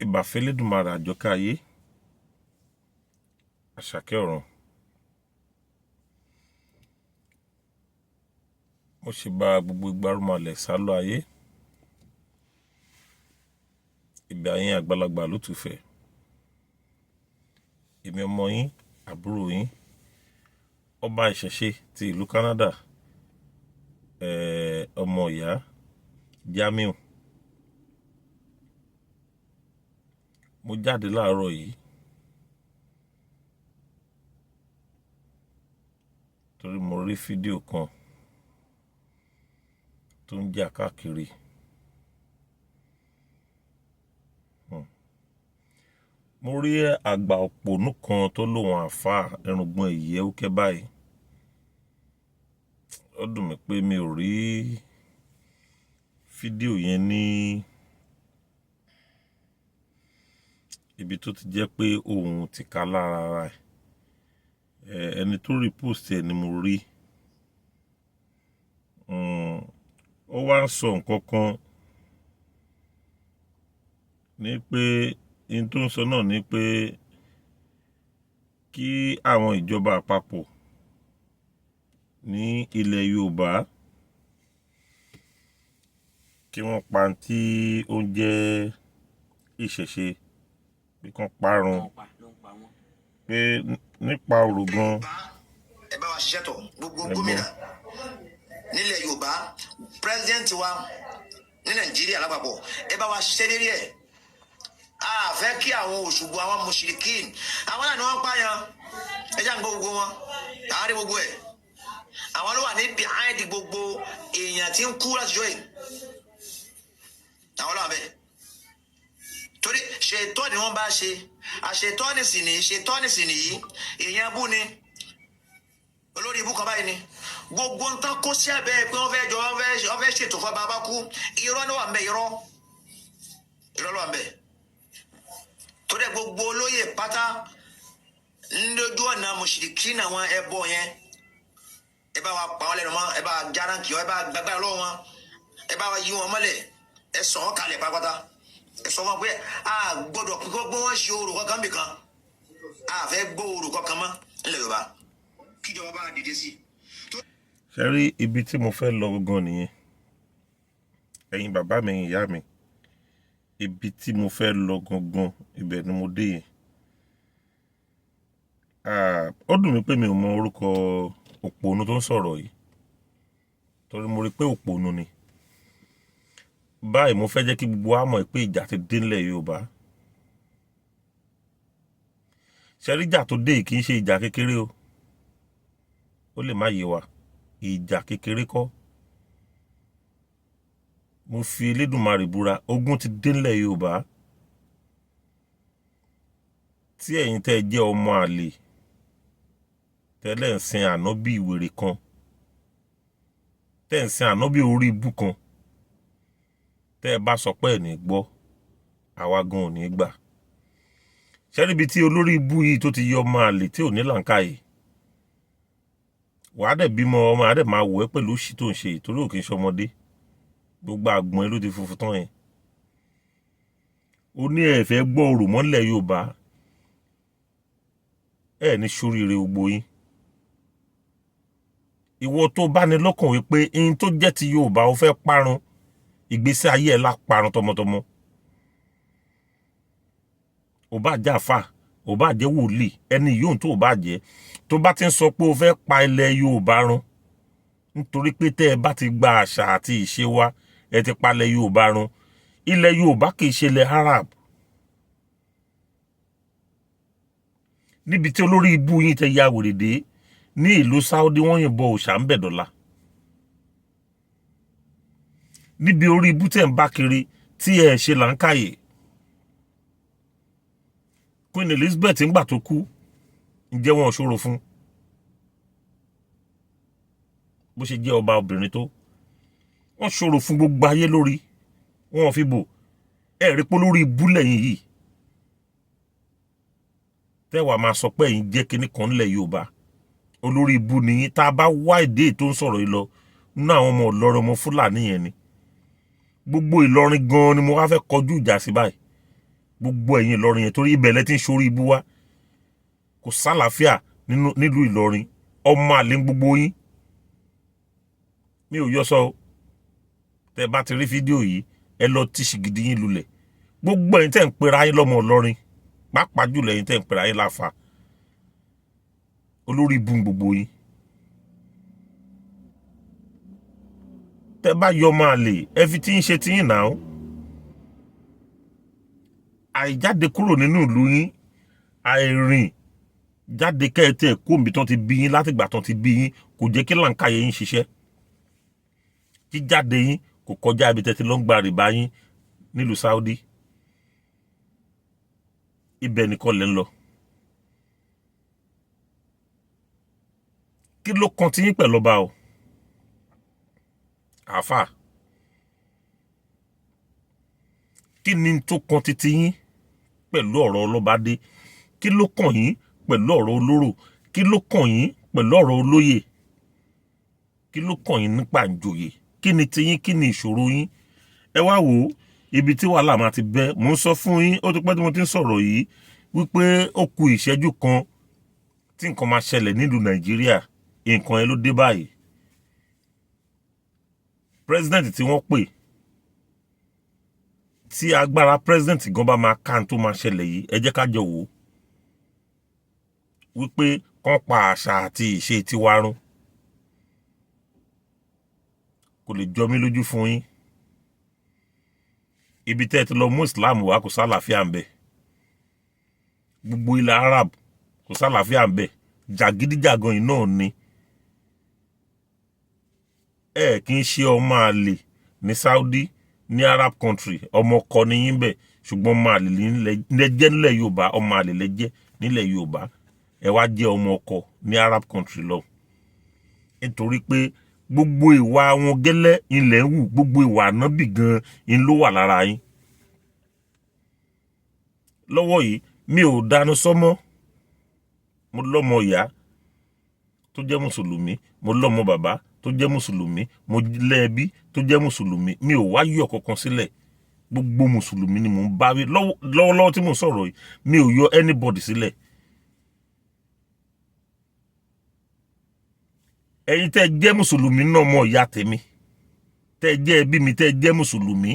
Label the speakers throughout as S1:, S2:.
S1: Ìbà f'Elédùmarè àjọkẹ́ ayé, àṣàkẹ́ ọ̀run. Mo ṣèbà gbogbo igbarúnmọlẹ̀ sálọ ayé. Ìbà yín àgbàlagbà lótùfẹ̀. Èmi ọmọ yín, àbúrò yín, ọba ìṣẹ̀ṣe ti ìlú Canada, ọmọ ìyá Jamiu. Mo jáde láàárọ̀ yìí torí mo rí fídíò kan tó ń jà káàkiri. Mo rí àgbà òpònú kan tó lóun àáfàá irùngbọ̀n ìyẹ́ ókẹ́ báyìí. Ó dùn mí pé mi ò rí fídíò yẹn ní ibi tó ti jẹ́ pé òun ti ká lára ara ẹ̀. Ẹni tó repost ẹ̀ ni mo rí. Ó wá ń sọ nǹkan kan ní pé in tó ń sọ náà ni pé kí àwọn ìjọba àpapọ̀ ní ilẹ̀ Yorùbá kí wọ́n pa n tí ó ń jẹ́ ìṣẹ̀ṣe, pé kán parun, pé nípa ọ̀rọ̀ gan.
S2: Ẹ bá wa ṣiṣẹ́ tọ̀ gbogbo gómìnà nílẹ̀ Yorùbá, president wa ní Nàìjíríà lápapọ̀, ẹ bá wa ṣiṣẹ́ lérí ẹ̀. A fẹ́ kí àwọn Òṣùgbọ́, àwọn mùṣìríkìn, àwọn náà ni wọ́n ń pààyàn. Ẹ já ń gbọ́ gbogbo wọn, àárín gbogbo ẹ̀, àwọn ló wà ní behind gbogbo èèyàn tí ń kú látijọ́ yìí. Àwọn ló wà bẹ́ẹ̀ torí ṣètọ́ ni wọ́n bá ṣe àṣetọ́ni sì ní, ṣètọ́ni sì nìyí. Èèyàn bú ni, olórí ibú kan báyìí ni. Gbogbo ń tán kó sí abẹ́ pé wọ́n fẹ́ jọ, wọ́n fẹ́ ṣètò fún bàbá kú. Irọ́ ló wà ń bẹ̀, irọ́, irọ́ ló wà ń bẹ̀. Torí ẹ gbogbo olóyè pátá lójú ọ̀nà mùṣìríkí àwọn ẹbọ yẹn, ẹ bá wa pa wọn lẹ́nu mọ́, ẹ bá wa járáǹkì wọn, ẹ bá wa gbàgbára lọ́wọ́ wọn, ẹ bá wa yí wọn mọ́lẹ̀, ẹ sọ wọn kalẹ̀ pátápátá. Ẹ sọ wọn pé a gbọ́dọ̀ pé gbọ́ wọn ṣe orò kankan bìkan, a fẹ́ gbọ́ orò kankan mọ́ nílẹ̀ Yorùbá, kíjọba bá dìde sí i.
S1: Ṣé rí ibi tí mo fẹ́ lọ gangan nìyẹn. Ẹ̀yin bàbá mi, ẹ̀yin ìyá mi, ibi tí mo fẹ́ lọ gangan, ibẹ̀ ni mo dé yẹn. Ó dùn mí pé mi ò mọ orúkọ òpònú tó ń sọ̀rọ̀ yìí, torí mo rí pé òpònú ni. Báyìí mo fẹ́ jẹ́ kí gbogbo wa mọ̀ pé ìjà ti dé nílẹ̀ Yorùbá. Ṣé rí ìjà tó dé yìí kì í ṣe ìjà kékeré o. Ó lè má yé wa. Ìjà kékeré kọ́. Mo fi Elédùmarè búra, ogun ti dé nílẹ̀ Yorùbá. Tí ẹ̀yin tẹ́ ẹ jẹ́ ọmọ àlè, tẹ́lẹ̀ ń sin ànábì wèrè kan, tẹ́ ń sin ànábì orí ibú kan, tẹ́ ẹ bá sọ pé ẹ̀ ní gbọ́, àwa gan ò ní gbà. Ṣé rí ibi tí olórí ibú yìí tó ti yọ ọmọ àlè tí ò ní làǹkàyè? Wàá dẹ̀ bímọ, ọmọ á dẹ̀ máa wò ẹ́ pẹ̀lú òṣì tó ń ṣe yìí, torí ò kì í ṣọmọdé. Gbogbo àgbọ̀n ẹ ló ti funfun tán yẹn. Ó ní ẹ fẹ́ gbọ́ orò mọ́ nílẹ̀ Yorùbá. Ẹ ní ṣoríire gbogbo yín. Ìwọ tó bá ní lọ́kàn wípé ihun tó jẹ́ ti Yorùbá ó fẹ́ parun, ìgbésí ayé ẹ lá parun tọmọtọmọ. Ò bá jẹ́ àfà, ò bá jẹ́ wòlíì, ẹni yòówù tó bá jẹ́, tó bá ti ń sọ pé o fẹ́ pa ilẹ̀ Yorùbá run, nítorí pé tẹ́ ẹ bá ti gba àṣà àti ìṣe wa, ẹ ti pa ilẹ̀ Yorùbá run. Ilẹ̀ Yorùbá kì í ṣe ilẹ̀ Arab. Níbi tí olórí ibú yín tẹ ya wèrè dé ní ìlú Saudi, wọ́n yìnbọn òòṣà ń bẹ̀ dọ́là. Níbi orí ibú tẹ̀ ń bá kiri tí ẹ ṣe làǹkàyè. Queen Elizabeth ńgbà tó kú, ǹjẹ́ wọn ò ṣòro fún? Bó ṣe jẹ́ ọba obìnrin tó, wọ́n ṣòro fún gbogbo ayé lórí, wọn ò fi bò. Ẹ rí pé lórí ibú lẹ́yìn yìí. Tẹ́wàá máa sọ pé ẹ̀yin jẹ́ kinní kan nílẹ̀ Yorùbá. Olórí ibú ni yín. Tá a bá wá èdè tó ń sọ̀rọ̀ yìí lọ, nínú àwọn ọmọ Ìlọrin, ọmọ Fúlàní yẹn ni. Gbogbo Ìlọrin gan-an ni mo wá fẹ́ kọjú ìjà sí báyìí. Gbogbo ẹ̀yin Ìlọrin yẹn, torí ibẹ̀ lẹ ti ń ṣorí ibú wa. Kò sálàáfíà nínú nílùú Ìlọrin. Ọmọ àlè ń gbogbo yín. Mi ò yọ sọ o. Tẹ bá ti rí fídíò yìí, ẹ lọ tí ṣìgìdì yín lulẹ̀. Gbogbo ẹ̀yin tẹ́ ń pera yín lọ́mọ Ìlọrin, pàápàá jùlọ ẹ̀yin tẹ́ ń pera yín láfa, olórí ibú gbogbo yín. Tẹ́ bá yọ ọmọ àlè, ẹ fi tí ń ṣe tiyín náà. Àìjáde kúrò nínú ìlú yín, àìrìn jáde kẹ́ẹ̀tẹ́ kó omi tán ti bí yín látìgbà tán ti bí yín, kò jẹ́ kí làǹkàyè yín ṣiṣẹ́. Jíjáde yín kò kọjá ibi tẹ́ ti lọ ń gba rìbá yín nílùú Saudi. Ibẹ̀ nìkan lẹ́ ń lọ. Kí ló kan ti yín pẹ̀lú ọba o? Àáfà, kí ni tó kan titi yín pẹ̀lú ọ̀rọ̀ ọlọ́badé? Kí ló kàn yín pẹ̀lú ọ̀rọ̀ olóró? Kí ló kàn yín pẹ̀lú ọ̀rọ̀ olóyè? Kí ló kàn yín nípa ìjòyè? Kí ni tiyín? Kí ni ìṣòro yín? Ẹ wá wò ó, ibi tí wàhálà máa ti bẹ́. Mò ń sọ fún yín, ó ti pẹ́ tí mo ti ń sọ̀rọ̀ yìí wípé ó ku ìṣẹ́jú kan tí nǹkan máa ṣẹlẹ̀ nílùú Nàìjíríà. Nǹkan yẹn ló dé báyìí. President tí wọ́n pè, tí agbára president gan bá máa ká tó máa ṣẹlẹ̀ yìí, ẹ jẹ́ ká jọ wò ó wípé kán pa àṣà àti ìṣe tiwa run, kò lè jọ mí lójú fún yín. Ibi tẹ́ ẹ ti lọ mú Islam wá, kò sálàáfíà ń bẹ. Gbogbo ilẹ̀ Arab, kò sálàáfíà ń bẹ. Jàgídíjàgan yìí náà ni. Ẹ kì í ṣe ọmọ àlè ní Saudi, ní Arab country, ọmọ ọkọ ni yín bẹ, ṣùgbọ́n ọmọ àlè lẹ jẹ́ nílẹ̀ Yorùbá. Ọmọ àlè lẹ jẹ́ nílẹ̀ Yorùbá. Ẹ wá jẹ́ ọmọ ọkọ ní Arab country lọ, nítorí pé gbogbo ìwà wọn gẹ́lẹ́ ilẹ̀ ń wù, gbogbo ìwà ànábì gan in ló wà lára yín lọ́wọ́ yìí. Mi ò dáná sọ́mọ́. Mo lọ́mọ ìyá tó jẹ́ mùsùlùmí, mo lọ́mọ bàbá tó jẹ́ mùsùlùmí, mo lẹ́ẹ̀bí tó jẹ́ mùsùlùmí. Mi ò wá yọ̀ kankan sílẹ̀. Gbogbo mùsùlùmí ni mò ń bá wí lọ́wọ́lọ́wọ́ tí mò ń sọ̀rọ̀ yìí. Mi ò yọ anybody sílẹ̀. Ẹ̀yin tẹ́ jẹ́ mùsùlùmí náà, mọ̀ ìyá tèmi tẹ́ jẹ́ ẹbí mi, tẹ́ jẹ́ mùsùlùmí,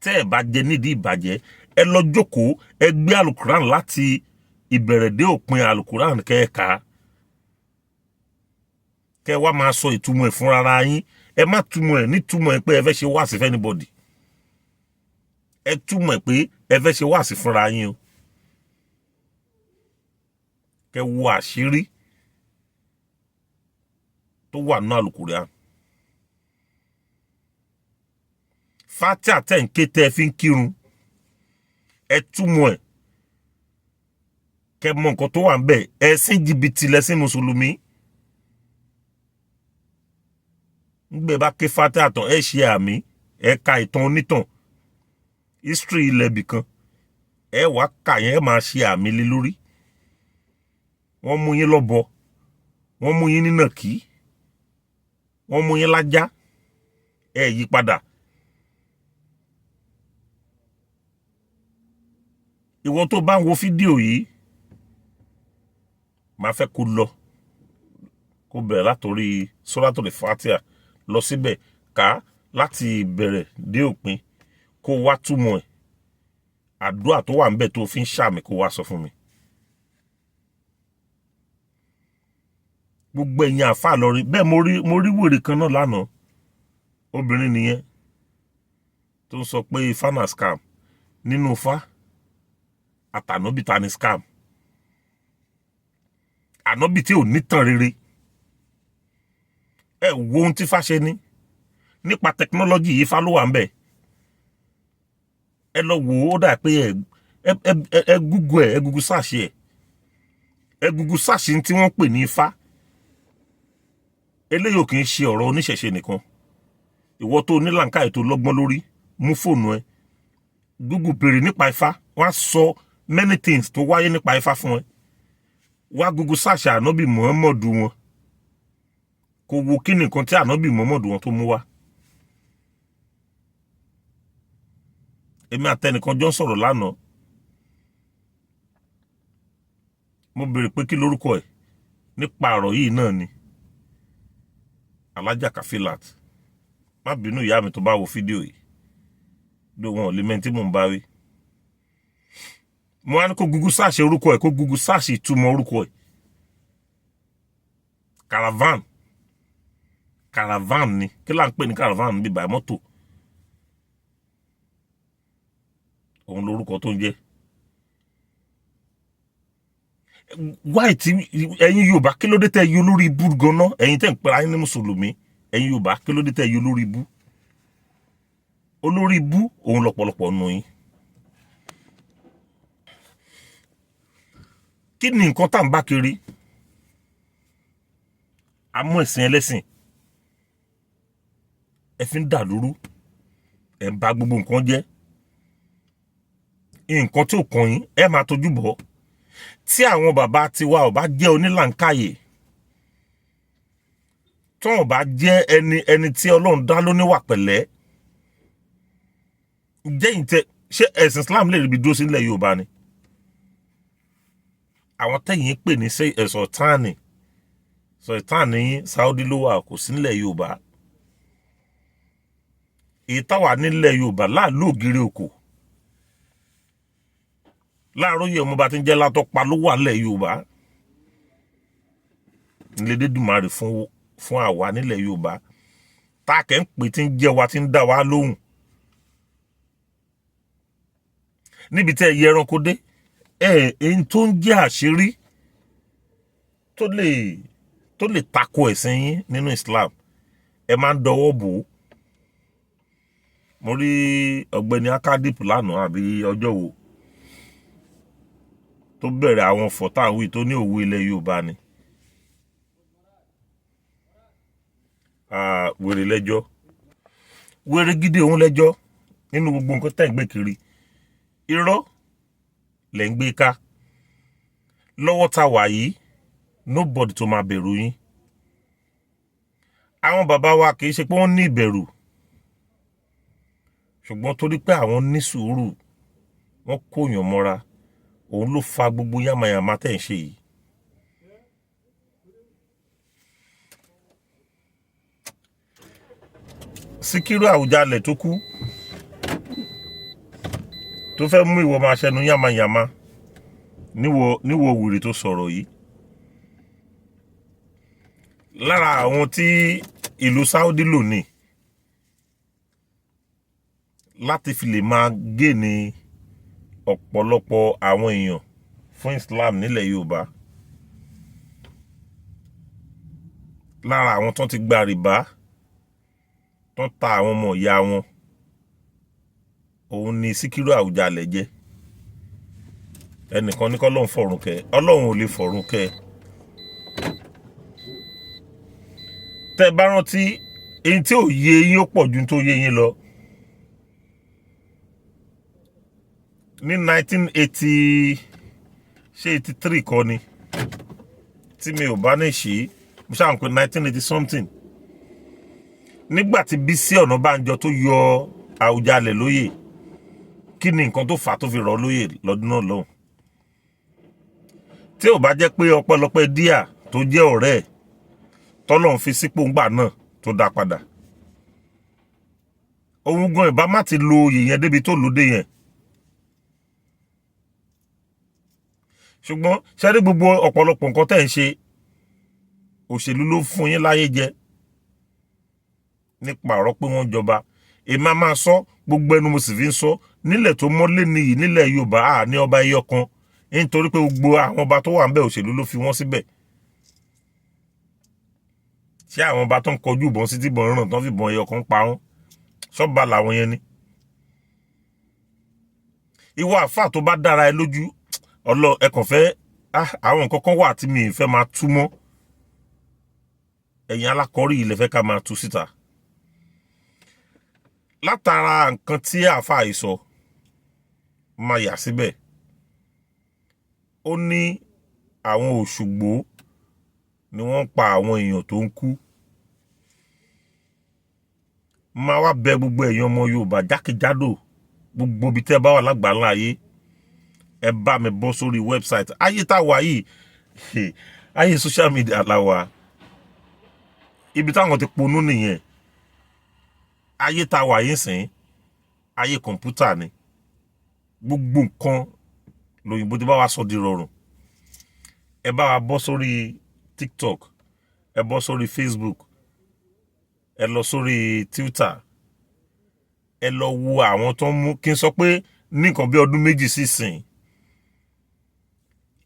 S1: tẹ́ ẹ bá jẹ nídìí ìbàjẹ́, ẹ lọ jókòó, ẹ gbé alukuran láti ìbẹ̀rẹ̀ dé òpin alukuran, kẹ́ẹ̀ka kẹ́ wá máa sọ ìtumọ̀ ẹ̀ fúnra ara yín. Ẹ má túmọ̀ ẹ̀ nítumọ̀ ẹ̀ pé ẹ fẹ́ ṣe wáàsí fún anybody. Ẹ túmọ̀ ẹ̀ pé ẹ fẹ́ ṣe wáàsí fúnra yín o. Kẹ́ wo àṣírí tó wà nínú alukuran. Fatia tẹ̀ ń ké, tẹ́ ẹ fi ń kírun, ẹ túmọ̀ ẹ̀ kẹ́ mọ nǹkan tó wà ń bẹ̀. Ẹ̀sìn jìbìtì lẹ́sìn mùsùlùmí. Ngbẹ bá ké fatia tán, ẹ ṣe àmì, ẹ ka ìtàn onítàn, history ilẹ̀ ibìkan, ẹ wá kà yẹn, ẹ máa ṣe àmì lé lórí. Wọ́n mú yín lọ́bọ, wọ́n mú yín nínàkí, wọ́n mú yín lájá, ẹ yí padà. Ìwọ tó bá ń wo fídíò yìí, màá fẹ́ kó lọ kó bẹ̀rẹ̀ látòrí Suratul Fatia lọ síbẹ̀, ká láti ìbẹ̀rẹ̀ dé òpin, kó wá túmọ̀ ẹ̀, àdúrà tó wà ńbẹ̀ tó fi ń ṣàmì, kó wá sọ fún mi. Gbogbo ẹ̀yin àáfàá lọrin bẹ́ẹ̀, mo rí wèrè kan náà lánàá, obìnrin nìyẹn tó ń sọ pé ifá na scam. Nínú ifá àtànóbì, ta ni scam? Ànóbì tí ò nítàn rere. Ẹ wo ohun tí ifá ṣe ní nípa tẹkinọ́lọ́jì yìí, ifá ló wà ń bẹ̀. Ẹ lọ wò ó, dà pé ẹ Google ẹ, ẹ Google search ẹ, ẹ Google search tí wọ́n pè ní ifá. Eléyìí ò kì í ṣe ọ̀rọ̀ oníṣẹ̀ṣe nìkan. Ìwọ tó ní làǹkàyè, tó lọ́gbọ́n lórí, mú fóònù ẹ, Google, béèrè nípa ifá, wọ́n á sọ many things tó wáyé nípa ifá fún ẹ. Wá Google search ànábì Muhammadu wọn, kò wo kí ni nǹkan tí ànábì Muhammadu wọn tó mú wá. Èmi àtẹnìkan jọ ń sọ̀rọ̀ lánàá, mo béèrè pé kí lórúkọ ẹ̀ nípa ọ̀rọ̀ yìí náà ni Alhaja Kafilat. Má bínú ìyá mi tó bá wo fídíò yìí, ló wọn ò lè mẹ́ni tí mò ń bá wí. Mo wá ní kó Google search orúkọ ẹ̀, kó Google search ìtumọ̀ orúkọ ẹ̀. Caravan, caravan ni. Kí là ń pè ní caravan? Bí báyìí mọ́tò, òun lórúkọ tó ń jẹ́. Wáì tí ẹ̀yin Yorùbá, kí ló dé tẹ́ yọ lórí ibú ganan? Ẹ̀yin tẹ́ ń pera yín ní mùsùlùmí, ẹ̀yin Yorùbá, kí ló dé tẹ́ yọ lórí ibú? Olórí ibú òun lọ́pọ̀lọpọ̀ nù yín. Kí ni nǹkan tá à ń bá kiri? Amú ẹ̀sìn ẹlẹ́sìn, ẹ fi ń dàlúrú, ẹ ń bà gbogbo nǹkan jẹ́. Nǹkan tí ò kàn yín, ẹ máa tójú bọ̀. Tí àwọn bàbá tiwa ò bá jẹ́ onílànkàyè, tí wọn ò bá jẹ́ ẹni tí Ọlọ́run dá lóníwà pẹ̀lẹ́, jẹ́ ìtẹ ṣé ẹ̀sìn Islam lè ríbi dúró sí nílẹ̀ Yorùbá ni? Àwọn tẹ̀yìn ń pè ní sọ̀tánì, sọ̀tánì yín Saudi ló wà, kò sí nílẹ̀ Yorùbá. Èyí táwa nílẹ̀ Yorùbá láàlú ògiri òkò láàárọ̀ yìí, ọmọ bá ti ń jẹ́ látọ́pa ló wà nílẹ̀ Yorùbá. Nílédèdùmarè fún àwa nílẹ̀ Yorùbá tá a kẹ́ ń pè tí ń jẹ́ wa, tí ń dá wa lóhùn. Níbi tẹ́ ẹ yẹ ẹranko dé, ẹ èyí tó ń jẹ́ àṣírí tó lè tako ẹ̀sìn yín nínú Islam, ẹ máa ń dọwọ́ bò ó. Mo rí ọ̀gbẹ́ni Akadip lánàá àbí ọjọ́ wo tó bẹ̀rẹ̀ àwọn fọ̀tàwí tó ní òwe ilẹ̀ Yorùbá ni. Wèrè lẹ́jọ́, wèrè gidi òun lẹ́jọ́ nínú gbogbo nǹkan tẹ́ ń gbé kiri. Irọ́ lẹ́ ń gbé ká lọ́wọ́ tá wà yìí. Nobody tó máa bẹ̀rù yín. Àwọn bàbá wa kì í ṣe pé wọ́n ní ìbẹ̀rù, ṣùgbọ́n torí pé àwọn ní sùúrù, wọ́n kóyàn mọ́ra, òun ló fa gbogbo yàmàyàmà tẹ̀ ń ṣe yìí. Síkírù Àwùjalẹ̀ tó kú tó fẹ́ mú ìwọ máa ṣẹnu yàmàyàmà níwọ wèrè tó sọ̀rọ̀ yìí, lára àwọn tí ìlú Saudi lò ní láti fi lè máa gé ní ọ̀pọ̀lọpọ̀ àwọn èèyàn fún Islam nílẹ̀ Yorùbá, lára àwọn tó ti gba rìbá, tó ń ta àwọn ọmọ ìyá wọn, òun ni Síkírù Àwùjalẹ̀ jẹ́. Ẹnìkan ní kọ́lọ́hún fọ̀run kẹ́, Ọlọ́run ò lè fọ̀run kẹ́. Tẹ́ bá rántí, èyí tí ò yé yín ó pọ̀ ju tó yé yín lọ. Ní 1980 ṣé 83 kọ́ ni, tí mi ò bá ní ṣe mo ṣáà ń pè 1980 something, nígbà tí Bísí Ọ̀nàbànjọ tó yọ Àwùjalẹ̀ lóyè, kí ni nǹkan tó fà á tó fi rọ̀ lóyè lọ́dún náà lọ́hùn? Tí ò bá jẹ́ pé ọpẹ́lọpẹ́ díà tó jẹ́ ọ̀rẹ́ ẹ̀ tọ́lọ́run fi sípò ńgbà náà tó dá padà, òun gan ìbá má ti lo oyè yẹn débi tó lòdè yẹn. Ṣùgbọ́n ṣe rí gbogbo ọ̀pọ̀lọpọ̀ nǹkan tẹ̀ ń ṣe, òṣèlú ló fún yín láyé jẹ nípa ọ̀rọ̀ pé wọ́n jọba. Èmi a máa sọ, gbogbo ẹnu mo sì fi ń sọ, nílẹ̀ tó mọ́lé nìyí nílẹ̀ Yorùbá, à ní ọba ẹyọ kan, nítorí pé gbogbo àwọn ọba tó wà ń bẹ̀ òṣèlú ló fi wọ́n síbẹ̀. Ṣé àwọn ọba tó ń kọjú ìbọn sí tìbọn ràn tán fìbọn ẹyọ kan pa wọ́n, ṣọ́ba làwọn yẹn ni? Ìwọ àáfàá tó bá dára ẹ lójú ọlọ, ẹ kàn fẹ́ àwọn nǹkan kan wà tí mi ì fẹ́ máa tú mọ́. Ẹ̀yin alákọ̀ọ́rí ilẹ̀ fẹ́ ká máa tú síta látara nǹkan tí àáfàá yìí sọ, máa yà síbẹ̀. Ó ní àwọn Òṣùgbó ni wọ́n ń pa àwọn èèyàn tó ń kú. Máa wá bẹ gbogbo ẹ̀yin ọmọ Yorùbá jákèjádò Gbogbo ibi tẹ́ bá wà lágbàńlá ayé, ẹ bá mi bọ́ sórí website. Ayé tá a wà yìí, ayé social media la wà. Ibi táwọn ti ponú nìyẹn. Ayé tá a wà yìí sìn, ayé kọ̀ǹpútà ni. Gbogbo nǹkan lòyìnbó ti bá wa sọ di rọrùn. Ẹ bá wa bọ́ sórí TikTok, ẹ bọ́ sórí Facebook, ẹ lọ sórí Twitter, ẹ lọ wo àwọn tó ń mú kí n sọ pé ní nǹkan bí ọdún 2 sísìn,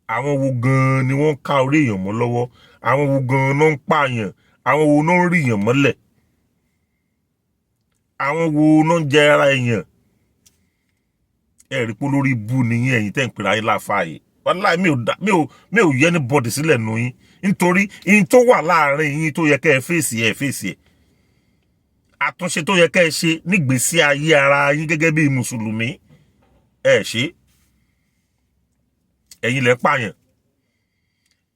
S1: àwọn wo gan-an ni wọ́n ń ká orí èèyàn mọ́ lọ́wọ́? Àwọn wo gan-an náà ń pààyàn? Àwọn wo náà ń rí èèyàn mọ́lẹ̀? Àwọn wo náà ń jẹ ara èèyàn? Ẹ rí pé lórí ibú nìyẹn. Ẹ̀yin tẹ́ ń pèrè ayé láfa yìí, wàláì, mi ò yẹ ní bọ́dì sílẹ̀ nù yín, nítorí yín tó wà láàrin yín tó yẹ kẹ́ ẹ fèsì, ẹ fèsì ẹ̀. Àtúnṣe tó yẹ kẹ́ ẹ ṣe nígbèésí ayé ara yín gẹ́gẹ́ bí mùsùlùmí, ẹ ṣe. Ẹ̀yin lẹ pààyàn,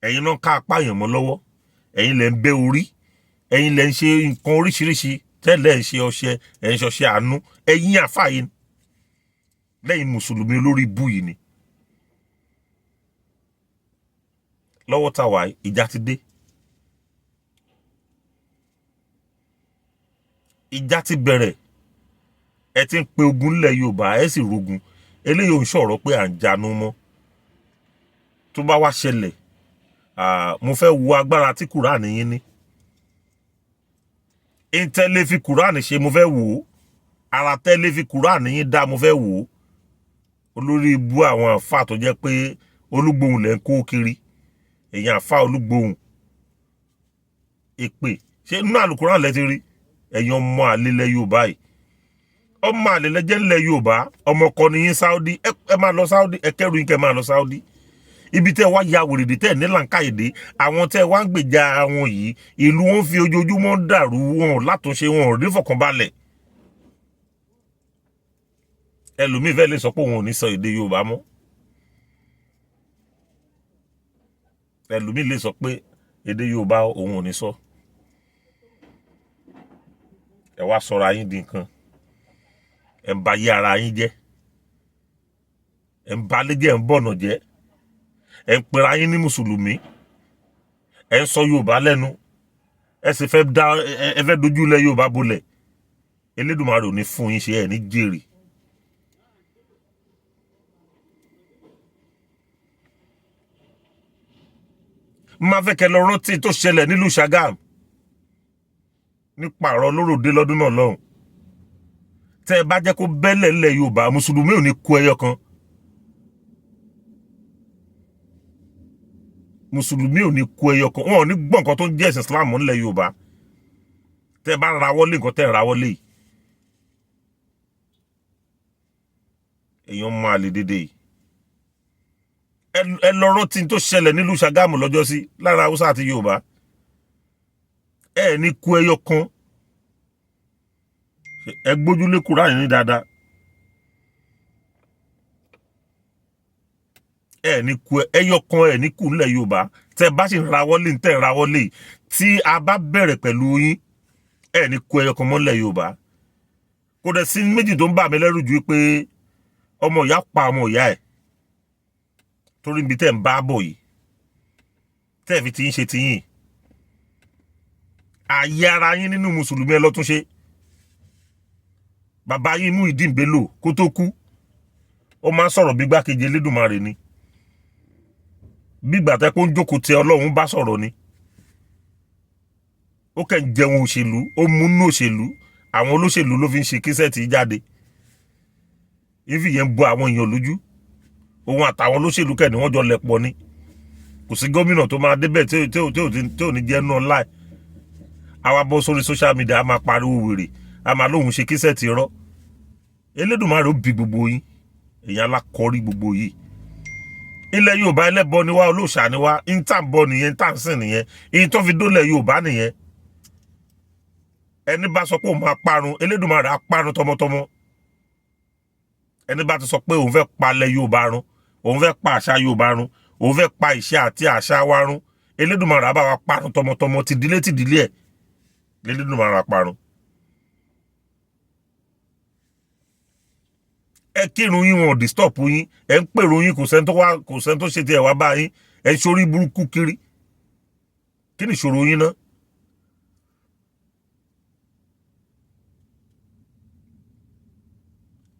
S1: ẹ̀yin náà ká pààyàn mọ́ lọ́wọ́, ẹ̀yin lẹ ń bẹ́ orí, ẹ̀yin lẹ ń ṣe nǹkan oríṣiríṣi tẹ́lẹ̀ ń ṣe ọṣẹ, ẹ̀ ń ṣọṣẹ àánú. Ẹ̀yin àfààyè lẹ́yìn mùsùlùmí olórí ibú yìí ni. Lọ́wọ́ tá wà, ìjà ti dé, ìjà ti bẹ̀rẹ̀. Ẹ ti ń pe ogun nílẹ̀ Yorùbá, ẹ sì rogun. Eléyìí ò ń sọ̀rọ̀ pé à ń janú mọ́. Tó bá wá ṣẹlẹ̀, mo fẹ́ wo agbára tí Kùránì yín ní. Ìtẹ́lẹ̀ fi Kùránì ṣe, mo fẹ́ wò ó. Ara tẹ́lẹ̀ fi Kùránì yín dá, mo fẹ́ wò ó. Olórí ibú àwọn àfa tó jẹ́ pé olúgbòhùn lẹ́ ń kó kiri, èyàn àfa olúgbòhùn èpè ṣé inú àlùkùránì lẹ́ ti rí. Ẹ̀yin ọmọ àlelẹ̀ Yorùbá yìí, ọmọ àlelẹ̀ jẹ́ ńlẹ̀ Yorùbá. Ọmọ kọ ni yín Saudi. Ẹ máa lọ Saudi, ẹ kẹ́rù yín kẹ́ máa lọ Saudi. Ibi tẹ́ wá ya wèrèdè tẹ́ ní làǹkàyèdè, àwọn tẹ́ wá ń gbèjà àwọn yìí, ìlú wọn fi ojoojúmọ́ dàrú, wọn ò látúnṣe, wọn ò rí fọkànbalẹ̀. Ẹlòmíì fẹ́ lè sọ pé òun ò ní sọ èdè Yorùbá mọ́. Ẹlòmíì lè sọ pé èdè Yorùbá òun ò ní sọ. Ẹ wá sọra yín di nǹkan, ẹ ń ba yé ara yín jẹ́, ẹ ń balẹ̀ jẹ́, ẹ ń bọ̀nà jẹ́, ẹ ń pera yín ní mùsùlùmí, ẹ ń sọ Yorùbá lẹ́nu, ẹ sì fẹ́ dá ẹ fẹ́ dojú ilẹ̀ Yorùbá bolẹ̀. Elédùmarè ò ní fún yín ṣe, ẹ ní jèrè. Máa fẹ́ kẹ́ lọ rántí tó ṣẹlẹ̀ nílùú Ṣàgámù nípa ọ̀rọ̀ olóròdé lọ́dún náà lọ́hùn. Tẹ́ ẹ bá jẹ́ kó bẹ́lẹ̀ ńlẹ̀ Yorùbá, mùsùlùmí ò ní kú ẹyọ kan. Mùsùlùmí ò ní kú ẹyọ kan. Wọn ò ní gbọ́ nǹkan tó ń jẹ́ ẹ̀sìn Islam ńlẹ̀ Yorùbá. Tẹ́ ẹ bá rawọ́ lé nǹkan tẹ́ ẹ rawọ́ lé yìí, èèyàn máa lè dédé yìí. Ẹ lọ rántí tó ṣẹlẹ̀ nílùú Ṣàgámù lọ́jọ́sí lára Haúsá àti Yorùbá. Ẹ ní kú ẹyọ kan. Ẹ gbójúlé Kùránì ní dáadáa. Ẹ ní kú ẹyọ kan, ẹ ní kú nílẹ̀ Yorùbá. Tẹ́ bá sì rawọ́ lé, tẹ́ rawọ́ lé, tí a bá bẹ̀rẹ̀ pẹ̀lú yín, ẹ ní kú ẹyọ kan mọ́ nílẹ̀ Yorùbá. Kò dẹ̀ sí méjì tó ń bà mí lẹ́rù ju pé ọmọ ìyá pa ọmọ ìyá ẹ̀, torí ibi tẹ́ ń bá bọ̀ yìí, tẹ́ fi ti ń ṣe tiyín, àyè ara yín nínú mùsùlùmí, ẹ lọ tún ṣe. Bàbá yín Muyideen Bello, kó tó kú, ó máa ń sọ̀rọ̀ bí gbákejì Elédùmarè ni, bí ìgbà tẹ́ kó ń jókòó tẹ Ọlọ́run bá sọ̀rọ̀ ni. Ó kẹ́ ń jẹun òṣèlú, ó múnú òṣèlú, àwọn olóṣèlú ló fi ń ṣe kíṣẹ́ẹ̀tì jáde, ìfi yẹn ń bo àwọn èèyàn lójú. Òun àtàwọn olóṣèlú kẹ́ ni wọ́n jọ lẹ̀ pọ̀ ni. Kò sí gómìnà tó máa débẹ̀ tí ò ní jẹ́ náà láì. Àwa bọ́ sórí social media, a máa pariwo wèrè, a máa lóhun ṣe kíṣẹ́ẹ̀tì rọ́. Elédùmarè ó bi gbogbo yín, èèyàn alákọ̀ọ́rí gbogbo yìí. Ilẹ̀ Yorùbá, ẹlẹ́bọ ni wá, olóòṣà ni wá. Ń tà ń bọ nìyẹn, ń tà ń sìn nìyẹn, èyí tó fi dólẹ̀ Yorùbá nìyẹn. Ẹni bá sọ pé òun máa parun, Elédùmarè á parun tọmọtọmọ. Ẹni bá ti sọ pé òun fẹ́ palẹ̀ Yorùbá run, òun fẹ́ pa àṣà Yorùbá run, òun fẹ́ pa ìṣe àti àṣà wa run, Elédùmarè á bá wa parun tọmọtọmọ, tìdílé tìdílé ẹ̀ l'Elédùmarè á parun. Ẹ kírun yín, wọn ò disturb yín. Ẹ ń pèrò yín, kò sẹ́ni tó wá, kò sẹ́ni tó ṣe tiẹ̀ wá bá yín. Ẹ ń ṣorí burúkú kiri. Kí ni ìṣòro yín náà?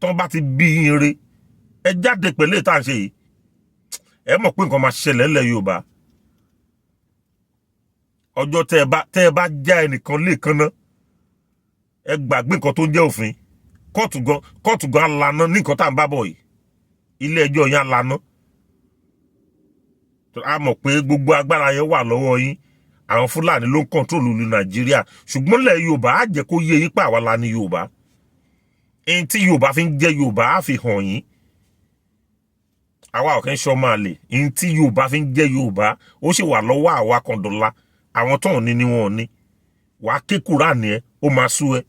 S1: Tán bá ti bí yín re, ẹ jáde pẹ̀lú ètò à ń ṣe yìí, ẹ mọ̀ pé nǹkan máa ṣẹlẹ̀ ńlẹ̀ Yorùbá. Ọjọ́ tẹ́ ẹ bá já ẹnìkan lẹ́ẹ̀kan náà, ẹ gbàgbé nǹkan tó ń jẹ́ òfin. Kóòtù gan, kóòtù gan alana ní nǹkan tá à ń bá bọ̀ yìí. Ilé ẹjọ́ yẹn alana. A mọ̀ pé gbogbo agbára yẹn wà lọ́wọ́ yín. Àwọn Fúlàní ló ń control ìlú Nàìjíríà, ṣùgbọ́n lẹ̀ Yorùbá, á jẹ́ kó yé yín pé àwa la ní Yorùbá. Ẹni tí Yorùbá fi ń jẹ́ Yorùbá, á fi hàn yín. Àwa ò kí ń ṣọmọ àlè. Ẹni tí Yorùbá fi ń jẹ́ Yorùbá, ó sì wà lọ́wọ́ àwa kan dọ̀la. Àwọn tó ń ní ni wọn ò ní. Wàá ké Kúránì ẹ, ó máa sú ẹ.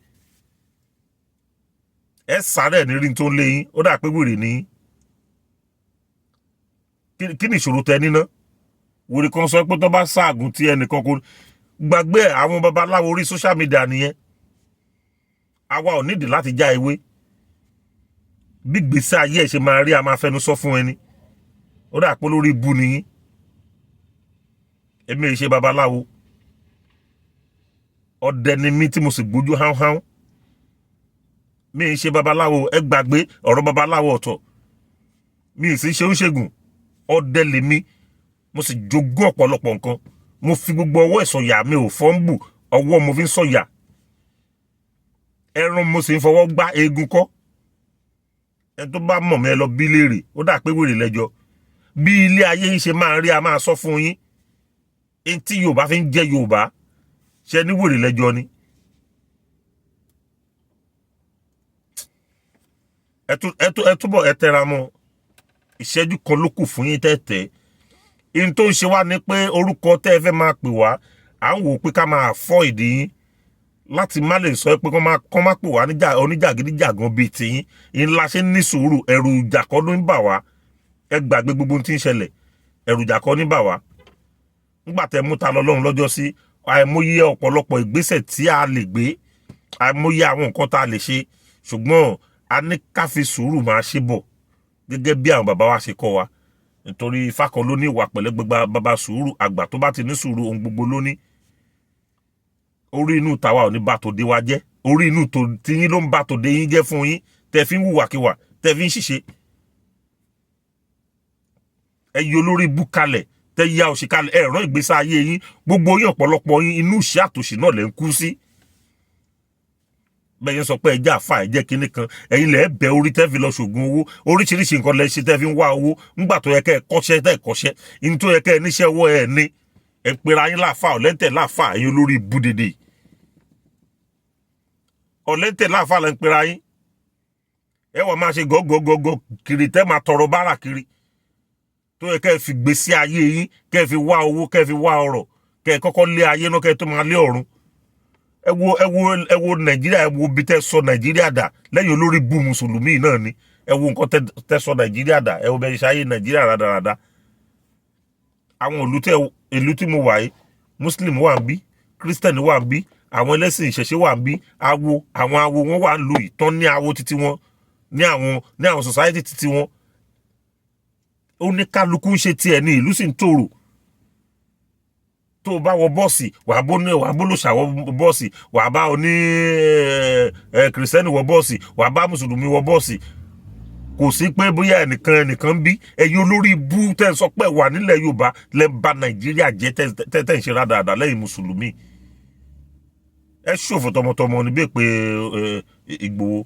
S1: Ẹ sáré ní rí tó ń lé yín. Ó dà pé wèrè ní yín. Kí ni ìṣòro tẹ níná? Wèrè kan sọ pé tó bá ṣaàgùn tí ẹnìkan kò gbàgbé ẹ, àwọn babaláwo orí social media nìyẹn. Àwa ò nídìí láti já ewé. Bí gbèsè ayé ẹ ṣe máa rí, a máa fẹnu sọ fún ẹni. Ó dà pé lórí ibu nìyí. Èmi ì ṣe babaláwo, ọdẹ ni mí tí mo sì gbójú háúháú. Mi ì ṣe babaláwo, ẹ gbàgbé ọ̀rọ̀ babaláwo ọ̀tọ̀. Mi ì sì ṣe oníṣègùn, ọdẹ lèmi. Mo sì jogún ọ̀pọ̀lọpọ̀ nǹkan. Mo fi gbogbo ọwọ́ ìsọ̀yà, mi ò fọ́nbù ọwọ́ mo fi ń sọ̀yà. Ẹran mo sì ń fọwọ́ gbá eegun kọ́. Ẹ tó bá mọ̀ mí, ẹ lọ bí léèrè. Ó dà pé wèrè lẹ́jọ́. Bí ilé ayé yín ṣe máa rí, a máa sọ fún yín. Ẹni tí Yorùbá fi ń jẹ́ Yorùbá, ṣe ní wèrè lẹ́jọ́ ni. Ẹ túbọ̀ ẹ tẹra mọ́. Ìṣẹ́jú kan ló kù fún yín tẹ́tẹ́. Ihun tó ń ṣe wá ni pé orúkọ tẹ́ ẹ fẹ́ máa pè wá, à ń wò ó pé ká máa fọ́ ìdí yín láti má lè sọ pé kọ́ má pè wá níjà oníjàgídíjàgan bíi tiyín. Ìyẹn la ṣe ń ní sùúrù. Ẹ̀rù ìjà kọ́ ló ń bà wá. Ẹ gbàgbé gbogbo ohun tí ń ṣẹlẹ̀, ẹ̀rù ìjà kọ́ ní bà wá. Nígbà tẹ́ mú ta lọ lọ́run lọ́jọ́ sí, àìmọye ọ̀pọ̀lọpọ̀ ìgbésẹ̀ tí a lè gbé, àìmọye àwọn nǹkan tá a lè ṣe, ṣùgbọ́n a ní ká fi sùúrù máa ṣe bọ̀ gẹ́gẹ́ bí àwọn bàbá wa ṣe kọ́ wa, nítorí Ifá kan ló ní ìwà pẹ̀lẹ́ gbogbo bàbá sùúrù. Àgbà tó bá ti ní sùúrù, ohun gbogbo ló ní. Orí inú tàwa ò ní bá tòde wa jẹ́. Orí inú tiyín ló ń bá tòde yín jẹ́ fún yín, tẹ́ fi ń hùwàkiwà, tẹ́ fi ń ṣìṣe. Ẹ yọ olórí bú kalẹ̀, tẹ́ ya òṣì kalẹ̀, ẹ rán ìgbésí ayé yín. Gbogbo yín, ọ̀pọ̀lọpọ̀ yín, inú ìṣẹ́ àtòṣì náà lẹ́ ń kú sí. Bẹ́ẹ̀ yẹn sọ pé ẹ jẹ́ àfa, ẹ jẹ́ kinní kan, ẹ̀yin lẹ́ bẹ orí tẹ́ fi lọ ṣògùn owó. Oríṣiríṣi nǹkan lẹ́ ṣe tẹ́ fi ń wá owó. Ńgbà tó yẹ kẹ́ ẹ kọ́ṣẹ́, tẹ́ ẹ kọ́ṣẹ́ ní, tó yẹ kẹ́ ẹ níṣẹ́ ọwọ́, ẹ ní ẹ pera yín láàfà ọ̀lẹ́ntẹ̀ láàfà. Ẹ̀yin olórí ibú dédé, ọ̀lẹ́ntẹ̀ láàfà lẹ́ ń pera yín. Ẹ wà máa ṣe gọ́gọ́gọ́gọ́ kiri, tẹ́ máa tọrọ bárà kiri. Tó yẹ kẹ́ ẹ fi gbèsè ayé yín, kẹ́ ẹ fi wá owó, kẹ́ ẹ fi wá ọrọ̀, kẹ́ ẹ kọ́kọ́ lé ayé náà, kẹ́ ẹ tó máa lé ọ̀run. Ẹ wo, ẹ wo, ẹ wo Nàìjíríà. Ẹ wo bí tẹ́ sọ Nàìjíríà dà lẹ́yìn olórí bú mùsùlùmí náà ni. Ẹ wo nǹkan tẹ́ sọ Nàìjíríà dà. Ẹ wo bẹ́ẹ̀ ṣe ayé Nàìjíríà rádaràda. Àwọn ìlú tẹ́, ìlú tí mo wà yìí, Muslim wà ń bí, Christian wà ń bí, àwọn ẹlẹ́sìn ìṣẹ̀ṣe wà ń bí, awo, àwọn awo wọn wà ń lò yìí tán ní awo títí wọn ní àwọn society títí wọn. Oníkálukú ń ṣe tiẹ̀ ní, ìlú sì ń tòrò. Tó o bá wọ bọ́ọ̀sì, wàá bó ní, wàá bó lòṣà wọ bọ́ọ̀sì, wàá bá oní ẹ kìrìsìtẹ́nì wọ bọ́ọ̀sì, wàá bá mùsùlùmí wọ bọ́ọ̀sì. Kò sí pé bóyá ẹnìkan ẹnìkan ń bí. Ẹ̀yin olórí ibú tẹ́ ń sọ pé wà nílẹ̀ Yorùbá lẹ́ bà Nàìjíríà jẹ́, tẹ́ ń ṣe rádaràdà lẹ́yìn mùsùlùmí. Ẹ ṣòfò tọmọtọmọ ní bẹ́ẹ̀ pé Ìgbòho.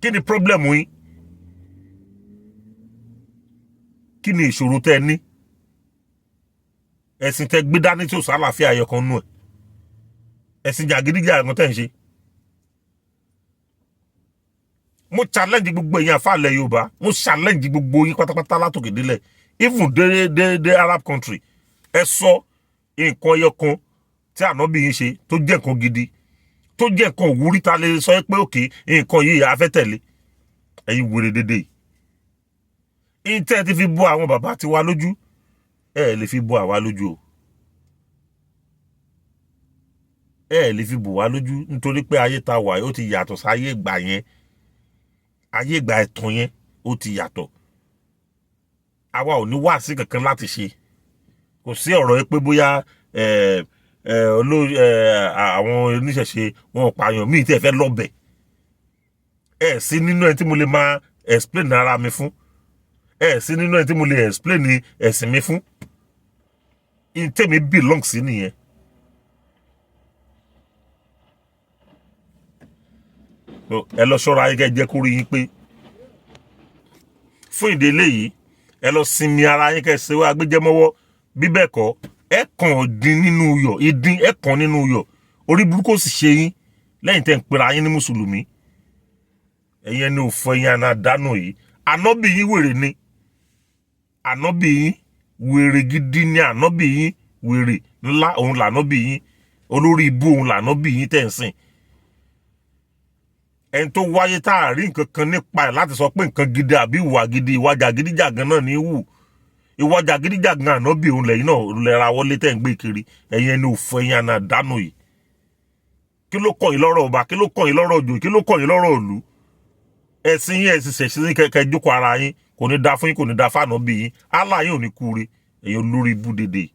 S1: Kí ni problem yín? Kí ni ìṣòro tẹ́ ẹ ní? Ẹ̀sìn tẹ́ gbé dání tí ò sálàáfíà ayọ̀ kan nù ẹ̀, ẹ̀sìn jàgídíjàgan tẹ́ ń ṣe. Mo challenge gbogbo èèyàn àfàlẹ̀ Yorùbá, mo challenge gbogbo yín pátápátá látòkè délẹ̀, even dé dé dé Arab country. Ẹ sọ nǹkan ẹyọ kan tí ànábì yín ṣe tó jẹ́ nǹkan gidi, tó jẹ́ nǹkan òwúrí ta lè sọ pé òkè nǹkan yìí a fẹ́ tẹ̀lé. Ẹ̀yin wèrè dédé yìí, tẹ́ ẹ ti fi bọ́ àwọn bàbá tiwa lójú, ẹ lè fi bọ́ àwa lójú o. Ẹ lè fi bò wá lójú, nítorí pé ayé ta wà ó ti yàtọ̀ sáyé ìgbà yẹn. Ayé ìgbà ẹ̀tàn yẹn, ó ti yàtọ̀. Àwa ò ní wáàsí kankan láti ṣe. Kò sí ọ̀rọ̀ yìí pé bóyá ẹ ẹ oló ẹ àwọn oníṣẹ̀ṣe wọn ò pààyàn míì tí ẹ fẹ́ lọ́bẹ̀ ẹ sí nínú ẹ tí mo lè máa explain ara mi fún ẹ, sí nínú ẹ tí mo lè explain ẹ̀sìn mi fún. In tèmi belong sí nìyẹn. So, ẹ lọ ṣọ́ra yín, kẹ́ jẹ́ kó rí yín pé fún ìdí eléyìí. Ẹ lọ sinmi ara yín, kẹ́ ṣe wá agbẹjẹmọ́wọ́. Bí bẹ́ẹ̀ kọ́, ẹ kàn dín nínú iyọ̀ ìdín, ẹ kàn nínú iyọ̀. Orí burúkú sì ṣe yín lẹ́yìn tẹ́ ń pera yín ní mùsùlùmí. Ẹ̀yin ẹni òfò, ẹ̀yin àná àdánù yìí. Ànábì yín wèrè ni. Ànábì yín, wèrè gidi ni ànábì yín. Wèrè ńlá òun lànábì yín. Olórí ibú òun lànábì yín tẹ̀ ń sìn. Ẹni tó wáyé tá a rí nǹkan kan nípa ẹ̀ láti sọ pé nǹkan gidi àbí ìwà gidi, ìwà jàgídíjàgan náà ní í wù. Ìwà jàgídíjàgan ànábì òun lẹ́yìn náà lẹ́ra wọlé tẹ̀ ń gbé kiri. Ẹ̀yin ẹni òfò, ẹ̀yin àná àdánù yìí. Kí ló kàn yín lọ́rọ̀ ọba? Kí ló kàn yín lọ́rọ̀ òjò? Kí ló kàn yín lọ́rọ̀ ìlú? Ẹ̀sìn yín, ẹ̀sìn ṣẹ̀ṣin yín, kẹ́ jókòó ara yín. Kò ní da fún yín, kò ní da fáànà bí yín. Allah yín ò ní kúre. Ẹ̀yin olórí ibú dédé.